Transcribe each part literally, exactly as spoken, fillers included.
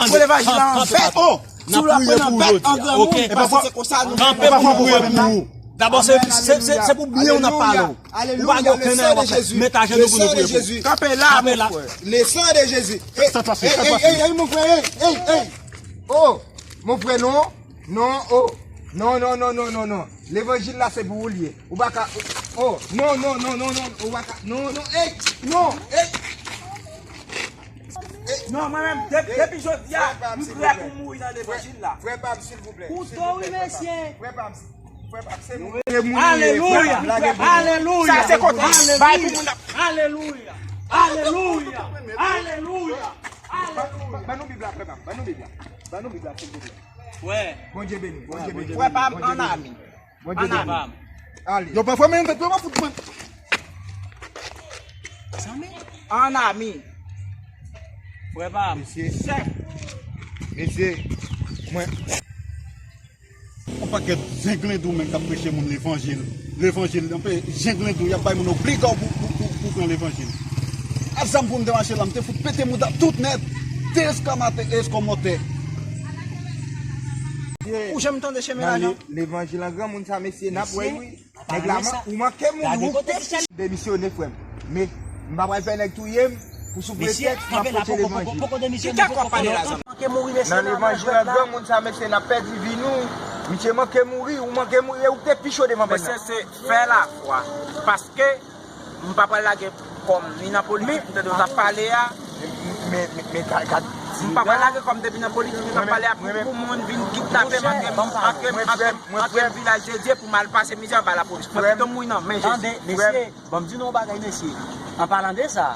Pou levanjil la an fèt, oh, si w la pran nan bèt an granmoun, paske se konsa nou menm. Kanpe pou nou priye pou ou. Dabò, se, se, se, se pou byen w n ap pale w. Ou pa gen okenn erè w ap fè. Met ajenou pou nou priye pou ou. Kanpe la, mon frè. Le sang de Jésus. Hey, hey, hey, hey, mon frè, hey, hey, hey. Oh, mon frè, non. Non, oh. Non, non, non, non, non, non. Levanjil la se pou ou l ye. Ou pa ka, oh, non, non, non, non, non. Ou pa ka, non, non, hey, non, hey. Non, mwen menm, de-, depi jodi a, m prè pou m mouri nan levanjil la. Frè pa m, silvouplè. Kouto, wi, mesye. Frè pa m, frè pa m, se mouri. Alelouya, alelouya, alelouya, alelouya, alelouya, alelouya. Ban nou Bib la, frè pa m, ban nou Bib la. Ban nou Bib la, silvouplè. Frè. Bondye beni, Bondye beni. Frè pa m, ann ami. Ann ami. Ale. Yo pa fè men, yo pa fout mwen. Ann ami. Frè pa m. Mesye. Mesye. Mwen. Yon pakèt zenglendou menm k ap preche moun levanjil. Levanjil, anpe zenglendou, y ap bay moun obliga pou, pou, pou, pou pran levanjil. A zam pou m te mache la, m te fout pete mouda tout nèt. Te eskamate, eskomòte. Ou janm tande chemen la, Jan? Levanjil an granmoun sa, mesye, n ap wè, wi. Nèg la, ou manke mouri, ou te demisyone, frè m. Men, m pa pral fè nèg touye m pou sou pretèks m ap preche levanjil. Ki kè kòb pale la, zanmi? Nan levanjil an granmoun sa, mesye, n ap pèdi vi nou. Misye manke mouri, ou manke mouri, e ou te pi cho devan bèt la. Mesye, se fè lafwa. Paske, m pa pral lage kò m ni nan politik, m tande w t ap pale a. Men, men, men, gad, gad. M pa pral lage kò m depi nan politik, m t ap pale a pou, pou moun vin kidnape m, antre m, antre m, antre m, antre m Vilaj de Dye pou m al pase mizè anba lapolis. Mwen pito m mouri nan men Jezi. Tande, mesye, ban m di nou yon bagay, mesye. An palan de sa,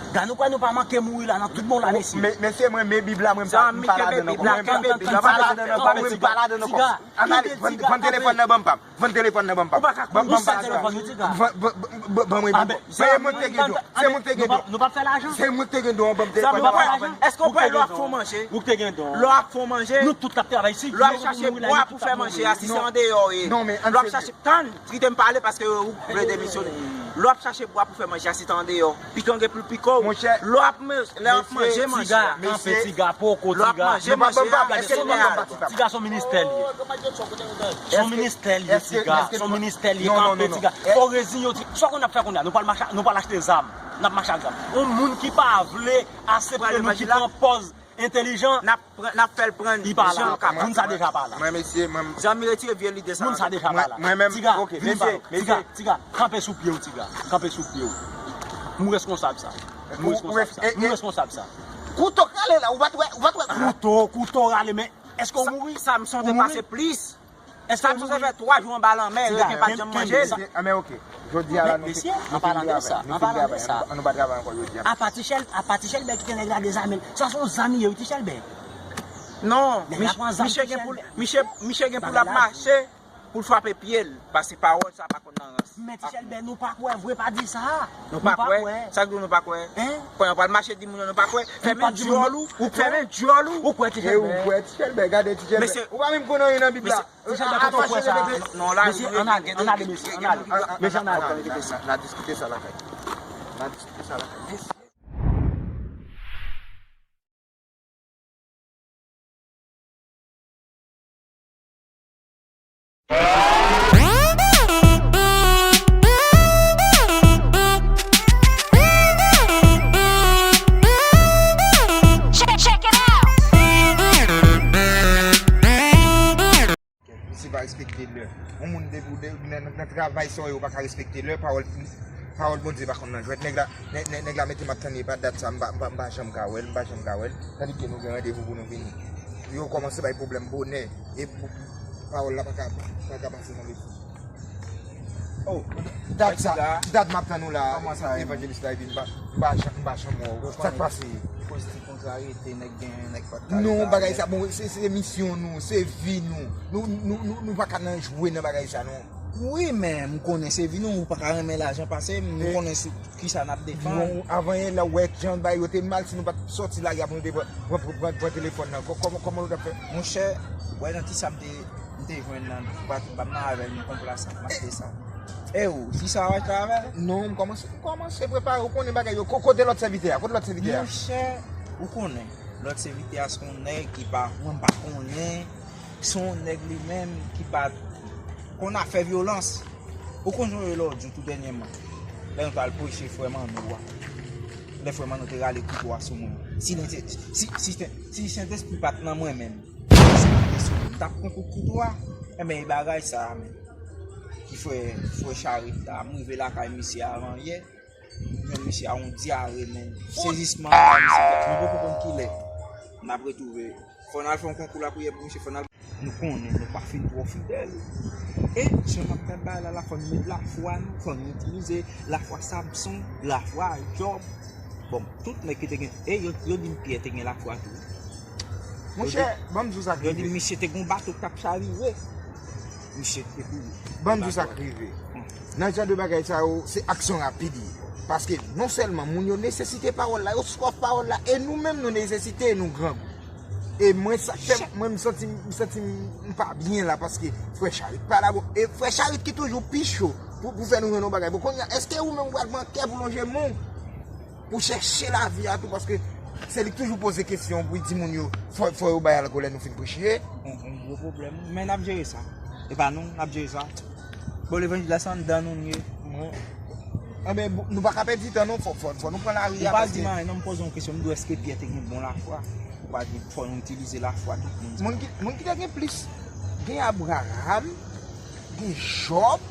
gad nou kwè nou pa manke mouri la nan tout bon la, mesye. Men, mesye, mwen, men Bib la, mwen, m pa, m pa ladan ankò. Mwen, m pa ladan ankò, mwen, m pa ladan ankò. Ann ale, vann, vann telefòn nan ban m pa m. Vann telefòn nan ban m pa m. Ou pa ka konn sa telefòn yo, ti ga. Ban, ban, ban, ban mwen, ban mwen. Ban mwen te gen don. Se mwen te gen don. Nou p ap fè lajan. Se mwen te gen don an ban m telefòn nan. Èske w kwè lè w ap fè yon manje? Ou te gen don. Lè w ap fè yon manje? Nou tout k ap travay isit. Lè w ap chache bwa pou fè manje a, si se andeyò w ye. Lè w ap chache, tann, kite m pale paske ou vle demisyone. Lè w ap chache bwa pou fè manje a, si se andeyò. Pikan gen pou l pike w. Lè w ap manje, lè w ap manje, manje. Tiga, kanpe, tiga, poko, tiga. Lè w ap manje, manje. Tiga, se yon ministè l ye. Se yon ministè l ye, tiga. Se yon ministè l ye, kanpe, tiga. Fò w reziyen w, tiga. Sa w konn n ap fè kounye a? Nou pral mache, nou pral achte zam. N ap mache ak zam. Yon moun ki pa vle aksepte nou, ki pran pòz entèlijan, n ap pran, n ap fè l pran jan l kapab. Moun sa deja pa la. Mwen, mesye, mwen. Zanmi, retire vye lide sa. Moun sa deja pa la. Mwen menm, tiga, ok, vin pa, mesye, tiga, tiga, kanpe sou pye w, tiga. Kanpe sou pye w. Nou reskonsab sa. Nou reskonsab sa. Nou reskonsab sa. Kouto k rale la, ou pa t wè, ou pa t wè kouto, kouto rale, men èske w mouri? Sa m sonje pase plis. Èske w mouri? Sa m sonje fè twa jou anba lanmè, reken pa t janm manje l. Anben, ok. Jodi a la, nou fin, mesye, nou fin travay. An palan de sa, an palan de sa, an nou pa travay ankò jodi a. Apa ti Chèl, apa ti Chèlbè kite nèg la dezame l. Sa se yon zam li ye, wi, ti Chèlbè. Non, misye gen pou, misye, misye gen pou l ap mache pou l frape pye l, paske pawòl sa pa konn nan rans. Men ti Chèlbè, nou pa kwè vre, pa di sa. Nou pa kwè? Sa k di w nou pa kwè? Kounye a w pral mache di moun yo nou pa kwè? Fèmen dyòl ou, fèmen dyòl ou. Ou kwè ti Chèlbè? Ou kwè ti Chèlbè? Gade ti Chèlbè. Ou pa menm konn anyen nan Bib la. Ti Chèlbè, kote w kwè sa? Mesye, ann ale, ann ale, mesye, ann ale. Mesye, ann ale. N a diskite sa lakay. N a diskite sa lakay. Mesye. Misye pa respekte lè. Yon moun depi w de, nan, nan, nan travay sa w ye, ou pa ka respekte lè. Pawòl, pawòl Bondye pa konn nan jwèt. Nèg la, nèg, nèg, nèg la mete m ap tann li epa dat sa, m pa, m pa, m pa janm ka wè l, m pa janm ka wè l. Tandike nou gen randevou pou nou vini. Yo kòmanse bay pwoblèm bonè. E pou, pawòl la pa ka, pa ka pase nan levanjil. Oh, dat sa, dat m ap tann ou la, evanjelis la, epi m pa, m pa janm, m pa janm wè w. Sa k pase? Kontrarite, nèg gen, nèg pa t ka. Non, bagay sa, bon, se, se misyon nou, se vi nou. Nou, nou, nou, nou pa ka nan jwe nan bagay sa, non. Wi, men m konnen se vi nou, ou pa ka renmen lajan pase m, nou konnen se kisa n ap defann. Non, avan yè la, w wè jan bagay yo te mal, si nou pa t sòti lari a pou nou te pran, pran, pran, pran telefòn nan. Kò-, kòman, kòman nou t ap fè? Monchè, w wè nan kisa m te, m te jwenn nan, ou pa t, ou pa t nan avè l, m konplasan, m achte sa. E ou, fi sa w achte avè l? Non, m kòmanse, m kòmanse prepare, ou konnen bagay yo. Ko-, kote lòt sèvitè a? Kote lòt sèvitè a? Monchè, ou konnen. Lòt sèvitè a se yon nèg ki pa, mwen m pa konnen, se yon nèg li menm ki pa konn afè vyolans. Ou konn jan yo lòt jou tou dènyèman, lè nou t al preche frè Manno a, lè frè Manno te rale kouto a sou mwen, si, si, si, si Sentespri pa t nan mwen menm, si pa t sou mwen, m t ap pran kout kouto a, enben e bagay sa a menm ki frè, frè Charit la, m rive lakay misye avan yè. Jwenn misye a yon dyare, men. Sezisman, misye, nou poko konn kilè n ap retwouve. Fò n al fè yon konkou lapriyè pou misye, fò n al. Nou konnen nou pa fin twò fidèl. E, jan m ap gad bagay la, la, fò nou met lafwa nou, fò nou itilize lafwa Samson, lafwa Jòb. Bon, tout nèg ki te gen, e yo, yo di m Pyè te gen lafwa tou. Monchè, ban m di w sa k rive. Yo di misye te gen yon bato k t ap chavire. Misye te kouri. Ban m di w sa k rive. Nan jan de bagay sa yo, se aksyon rapid li ye. Paske non sèlman moun yo nesesite pawòl la, yo swaf pawòl la, e nou menm nou nesesite, nou grangou. E mwen sa fè mwen m santi m santi m pa byen la paske frè Charit pa la bon. E frè Charit ki toujou pi cho pou, pou fè nou jwenn yon bagay. Bon, kounye a, èske ou menm ou pral pran kè pou lonje men w pou chèche lavi a tou, paske se li k toujou poze kesyon pou l di moun yo fò, fò yo bay alkòl lè nou fin preche. On, on gwo pwoblèm. Men n ap jere sa. E pa nou, n ap jere sa. Bon, levanjil la se anndan nou l ye. Mwen. Anben, nou pa ka pèdi tan non, fò, fò, fò nou pran lari a. Ou pa di m anyen non, m poze yon kesyon, m di w èske Pyè te gen bon lafwa? Ou pa di fò nou itilize lafwa tout moun. Moun ki, moun ki te gen plis, gen Abraram, gen Jòb,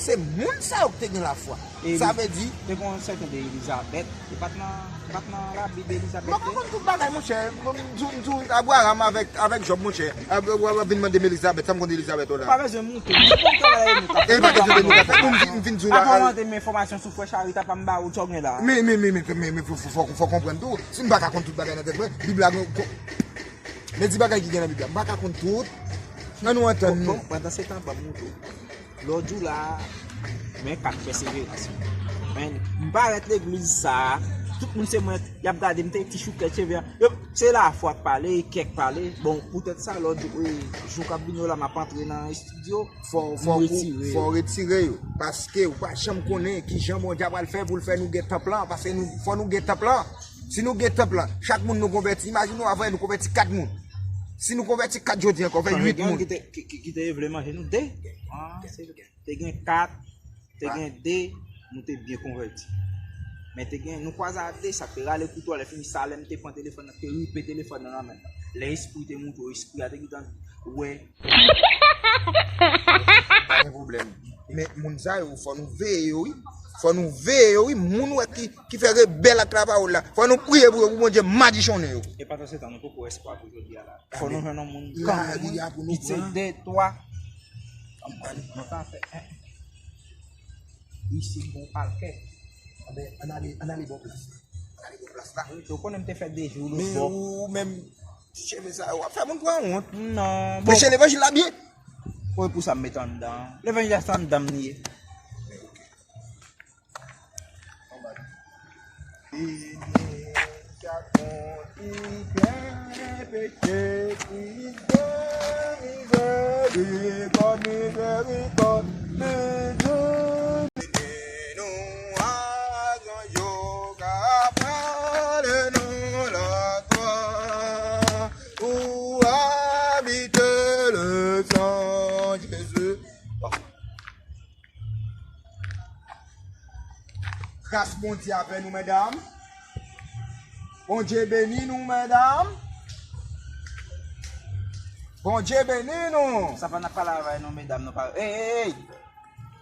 se moun sa yo ki te gen lafwa. Sa vle di. Te gen yon sèten de Elizabèt, li pa t nan, li pa t nan Labib Elizabèt. M pa ka konn tout bagay, monchè. M di w, m di w, Abraram avèk, avèk Jòb, monchè. W ap vin mande m Elizabèt, sa m konn Elizabèt la. Ou pa bezwen moute, m konn travay nou ka fè. E pa kesyon de nou ka fè. M vin, m vin di w la. Avan w mande m enfòmasyon sou frè Charit apa m ba ou sa w gen la. Men, men, men, men, men, men, fò, fò, fò, fò konprann tou. Si m pa ka konn tout bagay nan tèt mwen, Bib la gen, men di bagay ki gen nan Bib la. M pa ka konn tout. Ann nou antann nou. Bon, pandan se tan, ban m moute w. Lòt jou la, men kat pèseverans yo. Men, m parèt legliz sa a, tout moun se mwen, y ap gade m, te ti choukèt cheve a. Yo, se lafwa k pale, e kè k pale. Bon, poutèt sa, lòt jou, e, jou k ap vini yo la, m ap antre nan estidyo, fò, fò m retire yo. Fò w retire yo, paske ou pa janm konnen kijan Bondye a pral fè pou l fè nou gen tanp lan, paske nou, fò nou gen tanp lan. Si nou gen tanp lan, chak moun nou konvèti, imajine w avè nou konvèti kat moun. Si nou konvèti kat jodi ankò, fè uit moun. Ki te, ki, ki, ki te vle manje nou de. Ah, se vre. Te gen kat, te gen de, nou te byen konvèti. Men te gen, nou kwaze a de, sa k te rale kouto a, lè fini sa, lè m te pran telefòn nan, te ripe telefòn nan nan men l. Lè espri te moute w, espri a te gentan wè. Pa gen pwoblèm. Men moun sa yo, fò nou veye yo, wi. Fò nou veye yo, wi. Moun wè ki, ki fè rebèl ak lapawòl la. Fò nou priye pou yo, pou Bondye madichonnen yo. E pandan se tan, nou poko espwa pou jodi a la. Fò nou jwenn yon moun kanmenm, wi. Ki se de, twa. Ann, nou ka fè, en, en. Isi, bon pakèt. Anben, ann ale, ann ale bò plas la. Ann ale bò plas la. Wi, ou konnen m te fè de jou lòt bò. Men ou menm, cheve sa yo ap fè moun pran wont. Non, bon. Preche levanjil la byen. Wi, pou sa m met anndan. Levanjil la se anndan m li ye. Beni chak moun ki gen peche, Kris gen mizèrikòd, mizèrikòd, mizèrikòd. Beni nou a zanj yo k ap pale nou laglwa, ou abite le san Jezi. Gras Bondye avè nou, medam. Bondye beni nou, medam. Bondye beni nou. Sa pa n ap pale avè nou, medam, nou pa. Ey, ey, ey!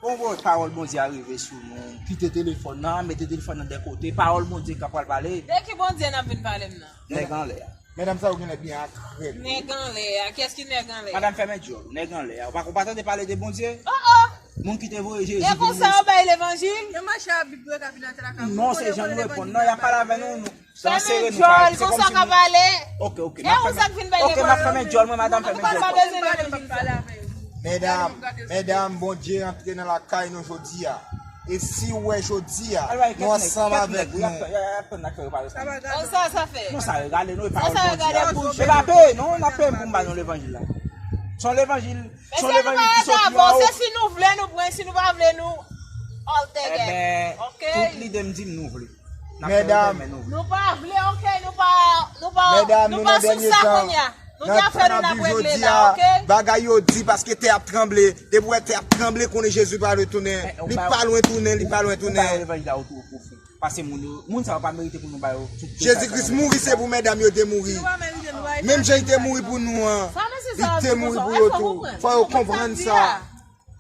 Bon, bon, pawòl Bondye a rive sou nou. Kite telefòn nan, mete telefòn nan de kote. Pawòl Bondye k ap pral pale. De ki Bondye n ap vin pale m nan? Nèg anlè a. Medam sa yo genlè byen akrèb. Nèg anlè a. Kiyès ki nèg anlè a? Madanm fèmen djòl ou, nèg anlè a. Ou pa, ou pa tande pale de Bondye? Oh, oh! Moun ki te voye Jezi vini. E konsa yo bay levanjil? Yo mache a Bib yo ka vin antre lakay mwen. Non, se jan nou reponn. Non, y ap pale avè nou, nou. Fèmen djòl, konsa w ka pale. Ok, ok. E ou sa k vin bay levanjil? Ok, m ap fèmen djòl mwen, madanm fèmen djòl. Antouka, nou pa bezwen levanjil. Medam, medam, Bondye antre nan lakay nou jodi a. E si w wè jodi a, nou ansanm avèk nou. Sa sa fè? Non, sa regale nou, e pawòl Bondye a. E pa peye non, n ap peye m pou m ba nou levanjil la. Se yon levanjil, se yon levanjil ki soti anwo. Se si nou vle, nou pran, si nou pa vle, nou all together. Ebyen, tout lide m di m nou vle. N ap fè yo renmen nou vre. Nou pa vle, oke? Nou pa, nou pa, medam, nou pa sou sa kounye a. Nou gen afè nou n ap regle la, oke? Bagay yo di paske tè ap tranble. Depi w wè tè ap tranble, konnen Jezi pa lwen tounen. Li pa lwen tounen, li pa lwen tounen. Pase moun yo, moun sa yo pa merite pou nou ba yo tout. Jezi Kris mouri, se pou medam yo te mouri. Menm jan li te mouri pou nou an, li te mouri pou yo tou. Fò yo konprann sa.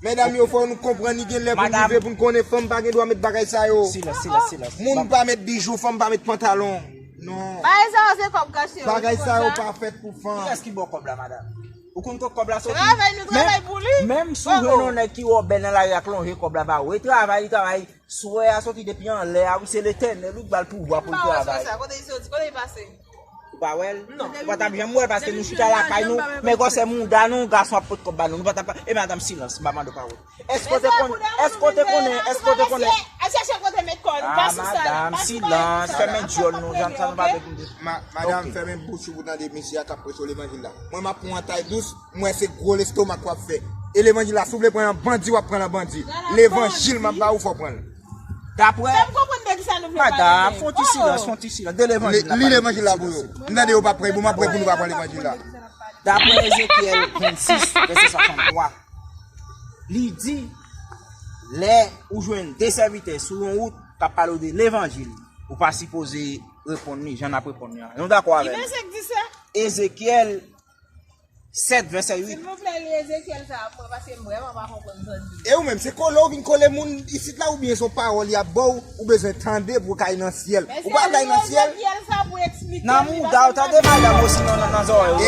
Medam yo, fò nou konprann, li gen lè pou n rive pou n konnen fanm pa gen dwa met bagay sa yo. Silans, silans, silans. Moun pa met bijou, fanm pa met pantalon. Non. Bagay sa yo se kòb kache yo. Bagay sa yo pa fèt pou fanm. Kiyès ki ba w kòb la, madam? Ou konn kot kòb la soti? Travay nou travay pou li. Menm si w jwenn yon nèg ki wè w bèl nan lari a k lonje kòb la ba ou, e travay li travay. Swè a soti depi anlè a, wi, se Letènèl, wi, k ba l pouvwa pou l travay. Kote li soti? Kote li pase? Ou pa wè l? Non. Ou pa t ap janm wè l paske nou chita lakay nou, men gwosè mouda nou, gason ap pot kòb ba nou. Nou pa t ap, e madanm, silans, m pa mande w pawòl. Èske w te konn, èske w te konnen, èske w te konnen? Al chache kote met kò nou, pa sou sa la. Madanm, silans, fèmen dyòl nou, jan sa nou pa vle pou nou. Madanm, fèmen bouch ou pou tande mesye a k ap preche w levanjil la. Mwen, m ap pran tay dous, m wè se gwo lestomak w ap fè. E levanjil la, si w vle pran yon bandi, w ap pran l an bandi. Levanjil m ap ba ou, fò w pran l. Daprè, fè m konprann de kisa nou vle pale. Madanm, fè yon ti silans, fè yon ti silans. De levanjil la, li levanjil la pou yo. M tande yo pa pran, bon, m ap pran pou nou pa pran levanjil la. Daprè Ezekyèl vennsis, vèsè swasanntwa, li di, lè ou jwenn de sèvitè sou yon wout k ap pale w de levanjil, ou pa sipoze reponn li jan n ap reponn li an. Nou dakò avè l? Ki vèsè k di sa? Ezekyèl sèt, vèsè uit. Silvouplè, li Ezekyèl sa pou mwen, paske m vrèman pa konprann sa w di. E ou menm, se kole w vin kole moun isit la, oubyen se yon pawòl y ap ba w, ou bezwen tande pou w ka al nan syèl? Ou pa al nan syèl. Nan mouda w, tande madanm, osinon nan, nan zòrèy w.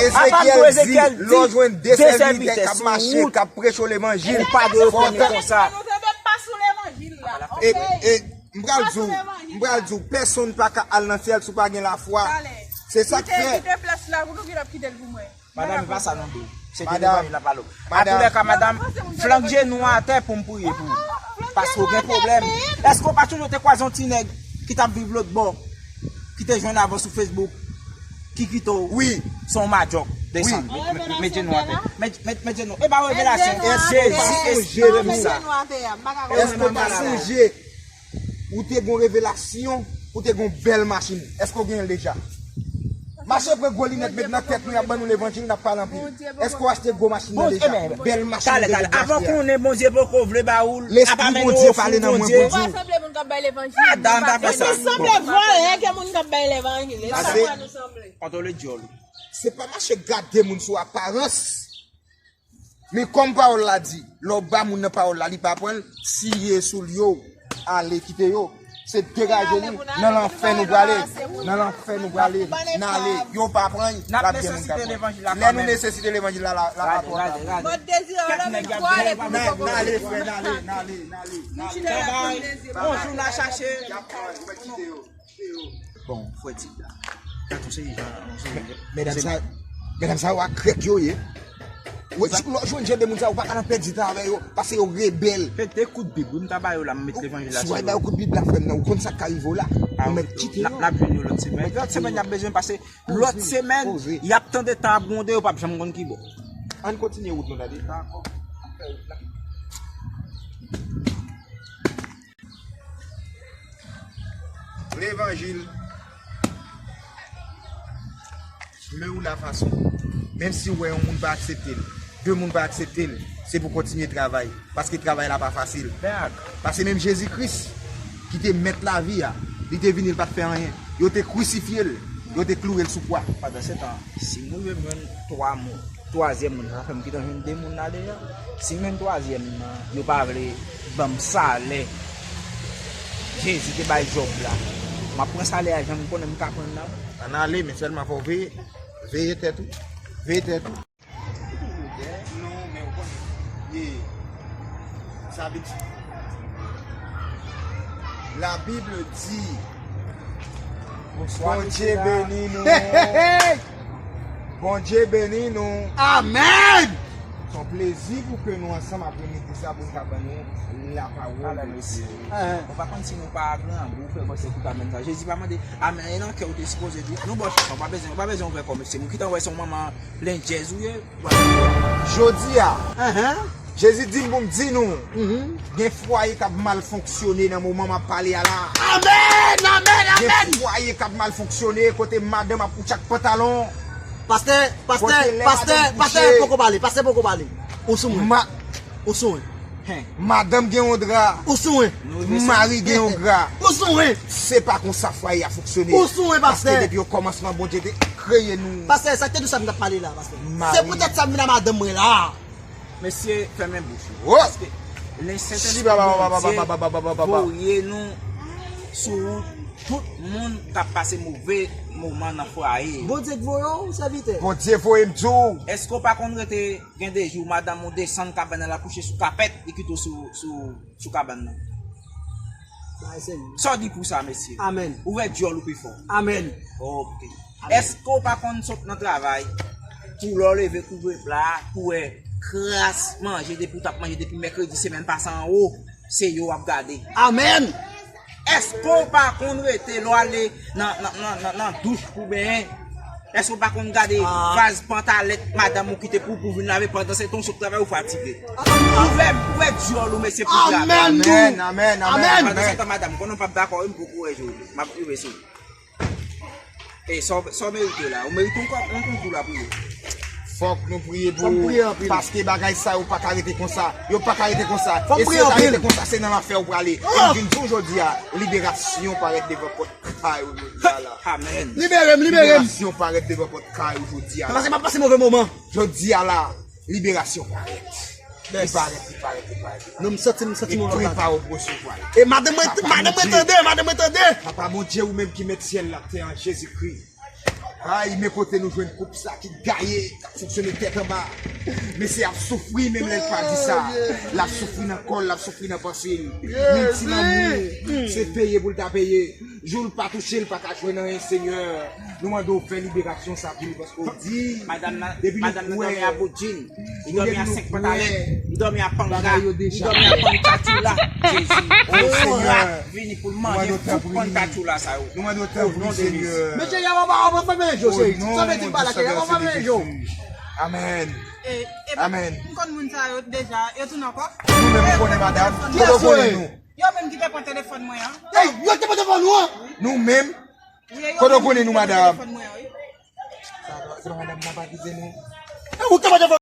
Ezekyèl di, lè w jwenn de sèvitè k ap mache, k ap preche w levanjil, ou pa dwe reponn li konsa. Nou te menm pa sou levanjil la, oke? E, e, m pral di w, m pral di w, pèsonn pa ka al nan syèl si w pa gen lafwa. Se sa k fè. Kite, kite plas la pou nou, ki l ap kite l pou mwen. Madanm, e pa sa non, boo. Se te levanjil la pale w. Antoulèka, madanm, flank jenou w atè pou m priye pou ou. Paske w gen pwoblèm. Èske w pa sonje w te kwaze yon ti nèg ki t ap viv lòt bò, ki te jwenn avè w sou Facebook, ki kite w? Wi. Se yon madjòk. Desann. Met, met, met jenou w atè. Met, met, met jenou. E pa revelasyon. Jezi espri sa. Èske w pa sonje ou te gen yon revelasyon, ou te gen yon bèl machin? Èske w genyen l deja? Mache pran gwo linèt, met nan tèt nou, y ap ban nou levanjil, n ap pale anpil. Èske w achte gwo machin nan deja? Bèl machin nou te gen pou achte a. Avan konnen Bondye poko vle ba ou l, ap amenn ou ofrann Bondye. Ou pa sanble moun k ap bay levanjil. Madanm, pa fè sa. Nou sanble vòlè ke moun k ap bay levanjil. E sa pa nou sanble. Kontwole dyòl ou. Se pa mache gade moun sou aparans. Men kòm pawòl la di, lè w ba moun nan pawòl la, li pa pran l, siye soulye w, ale, kite yo. Se degaje li, nan lanfè nou prale, nan lanfè nou prale, n ale, yo pa pran l, l ap gen moun k ap pran l. Lè nou nesesite levanjil la, la, la pa twò ta. N ale, n ale, frè, n ale, n ale, n ale, n ale. Yon jou n a chache. Y ap pran l, mwen kite yo. Bon, frè Tig la. Gad yon seri jan, yon seri jan. Medam sa, medam sa yo a krèk yo ye. Ou wè, si lè w jwenn jan de moun sa, ou pa ka nan pèdi tan avè yo, paske yo rebèl. Fè de kout bib, wi, m ta ba yo la, m met levanjil la sou yo. Si w al ba yo kout bib la, frè m nan, ou konn sa k ka rive w la. Ou mèt kite yo. N ap jwenn yo lòt semèn. Lòt semèn, y ap bezwen pase. Lòt semèn, y ap tande tan ap gwonde, yo p ap janm konn ki bò. Ann kontinye wout nou, tande. Dakò. Ann fè wout la. Levanjil. Men ou la fason. Menm si w wè yon moun pa aksepte l, de moun pa aksepte l, se pou kontinye travay. Paske travay la pa fasil. Paske menm Jezi Kris, ki te mèt lavi a, li te vini, li pa t fè anyen. Yo te krisifye l, yo te klouwe l sou kwa. Pandan se tan, si nou rive jwenn twa moun, twazyèm moun, sa fè m gentan jwenn de moun la deja. Si m jwenn twazyèm nan, yo pa vle ban m salè Jezi te bay Jòb la. M ap pran salè a jan m konnen m ka pran l la. Ann ale, men sèlman fò w veye. Veye tèt ou. Veye tèt ou. Non, men ou konnen. Ye. Sa vle di. La Bible dit, Bondye beni nou. Hey, hey, hey! Bondye beni nou. Amèn! Se yon plezi pou ke nou ansanm apre midi sa pou n ka ban nou lapawòl de Dye. Ou pa konn si nou pa grangou, frè, bon, se pou ta menm sa. Jezi pa mande amèn nan kè ou te sipoze di. Nou ba w chans, ou pa bezwen, ou pa bezwen ouvè kò w, mesye. Ou kite wè se yon manman plen djèz ou ye. Jodi a, Jezi di m pou m di nou, gen fwaye k ap mal fonksyone nan moman m ap pale a la. Amèn, amèn, amèn. Gen fwaye k ap mal fonksyone kote madanm ap kout ak pantalon. Pastè, pastè, pastè, pastè poko pale, pastè poko pale. Ou sou mwen. Ou sou mwen. Hen. Madanm gen yon dra. Ou sou mwen. Mari gen yon dra. Ou sou mwen. Se pa konsa fwaye a fonksyone. Ou sou mwen, pastè. Paske depi okòmansman, Bondye te kreye nou. Pastè, sa k te di w sa m t ap pale la, pastè. Se poutèt sa m vin a madanm mwen la. Mesye, fèmen bouch ou. Paske Lespri Bondye voye nou sou wout tout moun k ap pase move moman nan fwaye yo. Bondye k voye w, sèvitè. Bondye voye m di w. Èske w pa konn rete gen de jou madanm ou desann kabann nan, l ap kouche sou kapèt, li kite w sou, sou, sou kabann nan? Sa w di pou sa, mesye? Amèn. Ouvè dyòl ou pi fò. Amèn. Ok. Èske w pa konn sot nan travay, pou lè w leve kouvre pla, pou wè kras manje depi w t ap manje depi mèkredi semèn pase anwo, se yo w ap gade? Amèn. Èske w pa konn rete lè w ale nan, nan, nan, nan, nan douch pou benyen? Èske w pa konn gade vaz pantalèt madanm ou kite pou, pou vin lave pandan se tan w sot travay ou fatige? Ouvè, ouvè dyòl ou, mesye, pou travay. Amèn. Amèn, amèn, amèn. Pandan se tan, madanm, konnen w p ap dakò, wi, m poko wè jodi. M ap rive sou ou. E sa w, sa w merite la? Ou merite yon kòb, yon konkou la pou yo. Fòk nou priye pou ou, paske bagay sa yo pa ka rete konsa. Yo pa ka rete konsa. E si yo ta rete konsa, se nan lanfè ou prale. E m vin di w jodi a, liberasyon parèt devan pòt kay ou jodi a la. Amèn. Libere m, libere m. Liberasyon parèt devan pòt kay ou jodi a la. Paske m ap pase move moman. Jodi a la, liberasyon parèt. Li parèt, li parèt, li parèt, li parèt. Non, m santi, m santi move bagay. E prepare w pou resevwa l. E madanm mwen, madanm mwen tande, madanm mwen tande. Papa Bondye, ou menm ki mèt syèl la, tè an, Jezikri. Ay, men kote nou jwenn koup sa ki gaye, k ap fonksyone tèt anba. Mesye ap soufri, menm lè l pa di sa. L ap soufri nan kò l, l ap soufri nan panse l. Men ti lanmou, se peye pou l ta peye. Jou l pa touche, l pa ka jwenn anyen, Senyè. Nou mande w fè liberasyon sa pou li, paske w di, depi nou kwè, ou gen di nou kwè bagay yo deja. Jezi, o Senyè, vini pou l manje tout pann katchoula sa yo. Nou mande w tanpri, Senyè. Mesye, y ap anba, anba fèmen je w, cheri. Sa vle di m pa la, y ap anba fèmen je w. Amèn. Amèn. M konn moun sa yo deja, yo tounen ankò. Nou menm nou konnen madanm, kote w konnen nou? Yo menm ki te pran telefòn mwen an. Ey, yo te pran telefòn ou an? Nou menm, kote w konnen nou, madanm? Se pa madanm nan pa kite nou. E ou te pran telefòn